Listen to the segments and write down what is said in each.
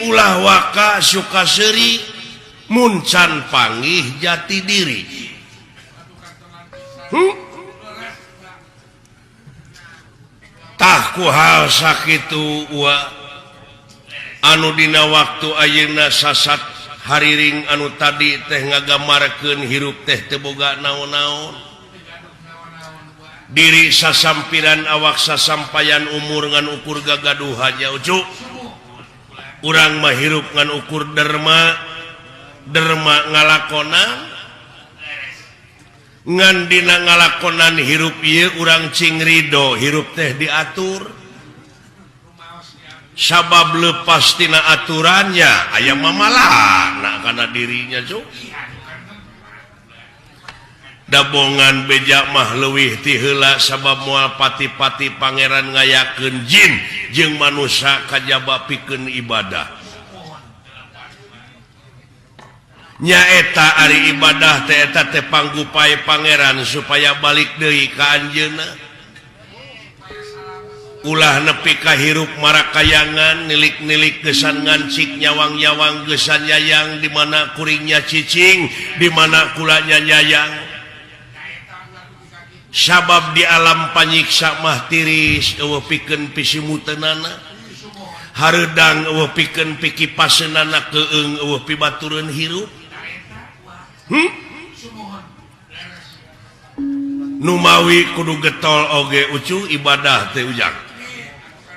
Ulah waka suka seuri mun can panggih jati diri. Tah ku hal sakitu wa anu dina waktu ayeuna sasat hariring anu tadi teh ngagamarkeun hirup teh teu boga naon-naon. Diri sasampiran awak sasampayan umur ngan ukur gagaduhannya ucu. Urang mah hirup ngan ukur derma, derma ngalakonan ngan dina ngalakonan hirup ieu urang cing ridho hirup teh diatur. Sabab lepas tina aturannya aya mamalana kana dirinya cuk. Dabongan beja mah leuwih ti heula sabab moal pati-pati pangeran ngayakeun jin jeung manusia kajaba pikeun ibadah. Nyaeta ari ibadah teh eta teh panggupai pangeran supaya balik deui ka anjeunna. Ulah nepi ka hirup marakayangan nilik-nilik gesan ngancik nyawang-nyawang gesan nyayang di mana kuringnya cicing di mana kulanya nyayang. Sabab di alam panyiksa mah tiris eueuh pikeun pisimuteunana hareudang eueuh pikeun pikipaseunana keung eueuh pibatureun hirup. Numawi kudu getol oge ucu ibadah teh ujang.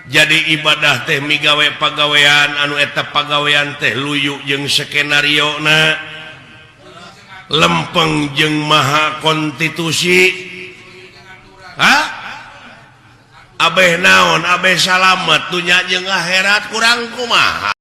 Jadi ibadah teh migawe pagawean anu eta pagawean teh luyu jeung skenario na lempeng jeung maha konstitusi. Hah? Abeh naon, abeh salamet dunya jeung akhirat kurang kumaha.